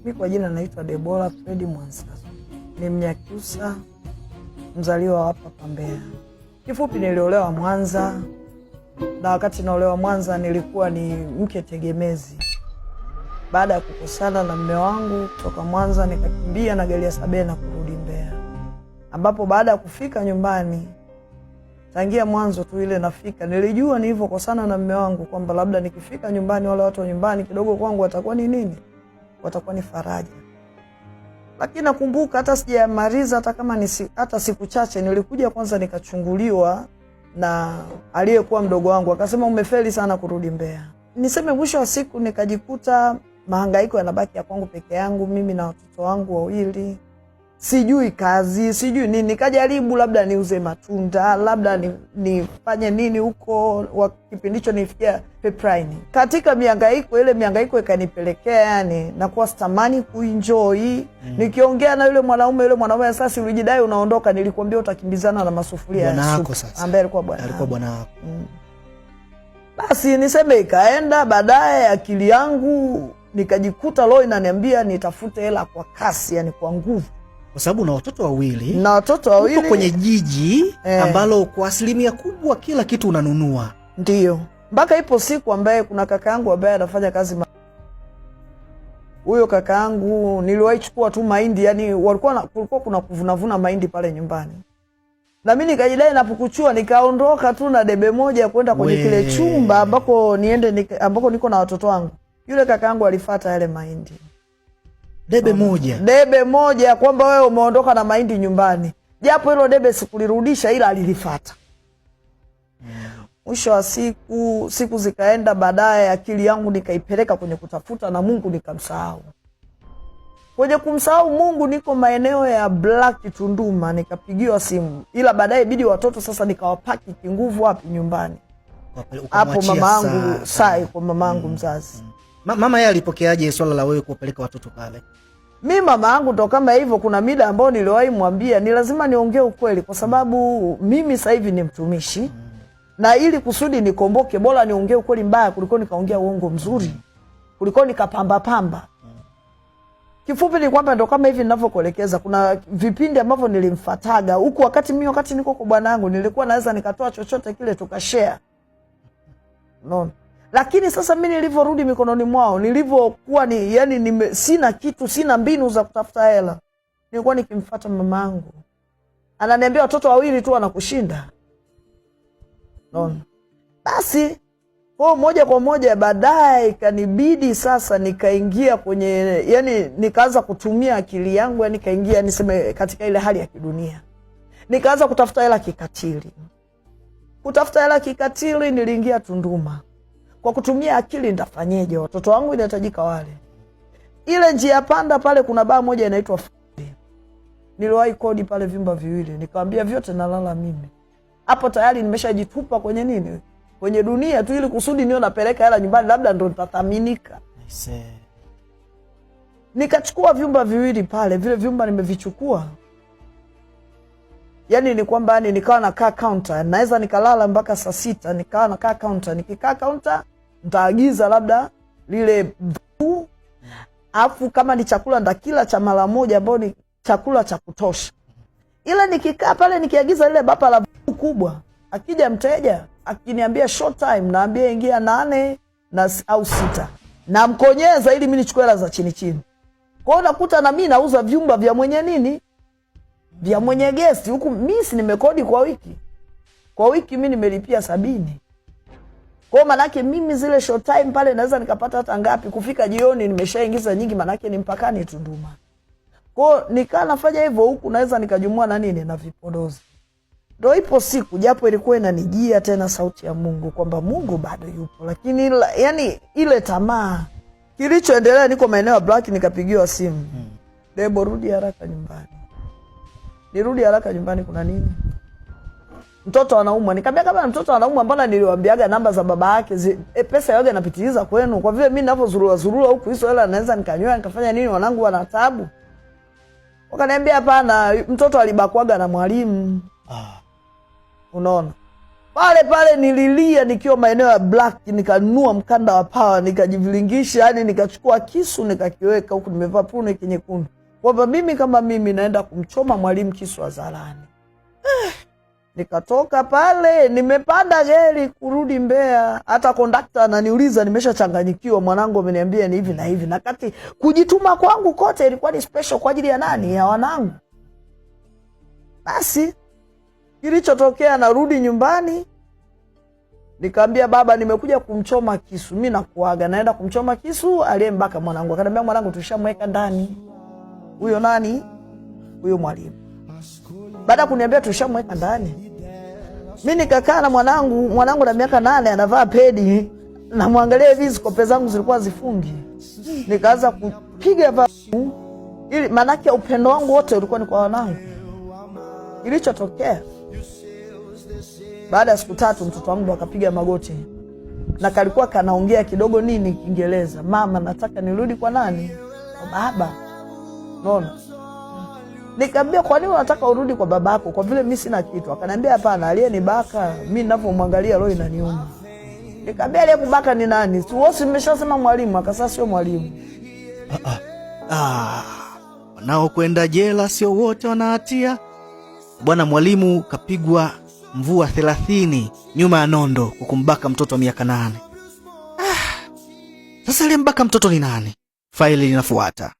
Mi kwa jina naitwa Debora Fredi Mwansasu, ni Mnyakyusa mzaliwa hapa hapa Mbeya. Kifupi, niliolewa Mwanza, na wakati naolewa Mwanza nilikuwa ni mke tegemezi. Baada ya kukosana na mume wangu kutoka Mwanza, nikakimbia na gari ya Sabena kurudi Mbeya, ambapo baada ya kufika nyumbani, tangia mwanzo tu ile nafika, nilijua nilivyokosana na mume wangu kwamba labda nikifika nyumbani wale watu wa nyumbani kidogo kwangu watakuwa ni nini, watakuwa ni faraja. Lakini nakumbuka hata sijamaliza hata kama ni hata siku chache, nilikuja kwanza nikachunguliwa na aliyekuwa mdogo wangu, akasema umefeli sana kurudi Mbeya. Niseme mwisho wa siku nikajikuta mahangaiko yanabaki ya kwangu peke yangu, mimi na watoto wangu wawili, sijui kazi, sijui nini. Nikajaribu labda niuze matunda, labda nifanye nini huko. Kipindi hicho nilifikia Peprine. Katika mihangaiko ile, mihangaiko ikanipelekea yani nakuwa sitamani kuenjoy. Nikiongea na yule mwanaume, yule mwanaume sasa, ulijidai unaondoka, nilikwambia utakimbizana na masufuria ya supu, ambaye alikuwa bwana alikuwa bwana wako. Basi niseme ikaenda baadaye, akili yangu nikajikuta roho inaniambia nitafute hela kwa kasi, yani kwa nguvu, kwa sababu na watoto wawili na watoto wawili uko kwenye jiji ambalo kwa asilimia kubwa kila kitu unanunua. Ndiyo, mpaka ipo siku ambaye kuna kaka yangu ambaye anafanya kazi huyo kaka yangu niliwahi chukua tu mahindi, yani walikuwa kulikuwa kuna kuvunavuna mahindi pale nyumbani, na mimi nikajidai napukuchua, nikaondoka tu na debe moja kwenda kwenye kile chumba ambako niende ambako niko na watoto wangu. Yule kaka yangu alifuata yale mahindi debe moja, debe moja, kwamba wewe umeondoka na mahindi nyumbani, japo hilo debe sikulirudisha, ila alilifata. Mwisho wa siku, siku zikaenda, baadaye akili yangu nikaipeleka kwenye kutafuta na Mungu nikamsahau. Kwenye kumsahau Mungu, niko maeneo ya Black Tunduma, nikapigiwa simu, ila baadaye bidi watoto sasa nikawapaki kinguvu wapi nyumbani hapo mama sai kwa mama yangu mzazi. Mama yeye alipokeaje swala la wewe kuwapeleka watoto pale? Mi mama yangu ndo kama hivyo, kuna mida ambayo niliwahi mwambia ni lazima niongee ukweli, kwa sababu mimi sasa hivi ni mtumishi na ili kusudi nikomboke, bora niongee ukweli mbaya kuliko nikaongea uongo mzuri, kuliko nikapamba pamba. Kifupi ni kwamba ndo kama hivi ninavyokuelekeza, kuna vipindi ambavyo nilimfataga huku, wakati mimi wakati niko kwa bwanangu nilikuwa naweza nikatoa chochote kile tukashare, unaona. Lakini sasa mimi nilivyorudi mikononi mwao, nilivyokuwa ni yani nime, sina kitu, sina mbinu za kutafuta hela, nilikuwa nikimfuata mamangu, ananiambia watoto wawili tu wanakushinda. Unaona? Basi kwa moja kwa moja baadaye ikanibidi sasa nikaingia kwenye, yani nikaanza kutumia akili yangu, yani nikaingia niseme katika ile hali ya kidunia, nikaanza kutafuta hela kikatili. Kutafuta hela kikatili, niliingia Tunduma kwa kutumia akili, nitafanyeje? Watoto wangu inahitajika wale. Ile njia panda pale kuna baa moja inaitwa Fundi, niliwahi kodi pale vyumba viwili, nikamwambia vyote nalala mimi hapo. Tayari nimeshajitupa kwenye nini, kwenye dunia tu, ili kusudi niwe napeleka hela nyumbani, labda ndo nitathaminika. Nikachukua vyumba viwili pale, vile vyumba nimevichukua, yani ni kwamba yani nikawa nakaa counter, naweza nikalala mpaka saa 6, nikawa nakaa counter. Nikikaa counter nitaagiza labda lile afu kama ni chakula ndakila cha mara moja, ambao ni chakula cha kutosha. Ila nikikaa pale nikiagiza lile bapa la kubwa, akija mteja akiniambia short time, naambia ingia 8 na au 6, namkonyeza ili mimi nichukue hela za chini chini. Kwa hiyo nakuta na mimi nauza vyumba vya mwenye nini, vya mwenye guest huku mimi si nimekodi kwa wiki, kwa wiki mimi nimelipia 70. Kwa manake mimi zile short time pale naweza nikapata hata ngapi, kufika jioni nimeshaingiza nyingi, manake ni mpakani Tunduma. Kwa nikaa nafanya hivyo huku naweza nikajumua na nini na vipodozi. Ndio ipo siku japo ilikuwa inanijia tena sauti ya Mungu kwamba Mungu bado yupo, lakini yani ile tamaa. Kilichoendelea, niko maeneo ya Black nikapigiwa simu. Debo, rudi haraka nyumbani. Nirudi haraka nyumbani, kuna nini? Mtoto anaumwa. Nikamwambia kama mtoto anaumwa, mbona niliwaambiaga namba za baba yake, pesa yote napitiliza kwenu. Kwa vile mimi ninavyozurura zurura huku, hizo hela naweza nikanyoa nikafanya nini, wanangu wana taabu. Wakaniambia hapana, mtoto alibakwaga na mwalimu. Unaona? Pale pale nililia nikiwa maeneo ya Black, nikanunua mkanda wa pawa nikajivilingisha, yani nikachukua kisu nikakiweka huku nimevaa prune nyekundu, kwamba mimi kama mimi naenda kumchoma mwalimu kisu hadharani. Nikatoka pale nimepanda gari kurudi Mbeya, hata kondakta ananiuliza, nimeshachanganyikiwa, mwanangu ameniambia ni hivi na hivi, na kati kujituma kwangu kote ilikuwa ni special kwa ajili ya nani? Ya wanangu. Basi kilichotokea, narudi nyumbani nikaambia baba, nimekuja kumchoma kisu, mi nakuaga, naenda kumchoma kisu aliyembaka mwanangu. Akaniambia mwanangu tushamweka ndani huyo nani, huyo mwalimu. Baada ya kuniambia tushamweka ndani, mi nikakaa na mwanangu, mwanangu na miaka 8 anavaa pedi, namwangalia hivi, zikope zangu zilikuwa zifungi, nikaanza kupiga ili maanake upendo wangu wote ulikuwa ni kwa wanangu. Kilichotokea baada ya siku 3 mtoto wangu akapiga magoti na kalikuwa kanaongea kidogo nini Kiingereza, mama, nataka nirudi kwa nani? Kwa baba. Unaona? Nikamwambia kwa nini unataka urudi kwa babako? Kwa vile mimi sina kitu. Akaniambia hapana, aliyenibaka mimi ninavyomwangalia roho inaniuma. Nikamwambia aliyekubaka ni nani? Si wewe umeshasema mwalimu? Akasema sio mwalimu. Wanaokwenda jela sio wote wana hatia. Bwana mwalimu kapigwa mvua 30 nyuma ya nondo kwa kumbaka mtoto wa miaka 8. Sasa aliyembaka mtoto ni nani? Faili linafuata.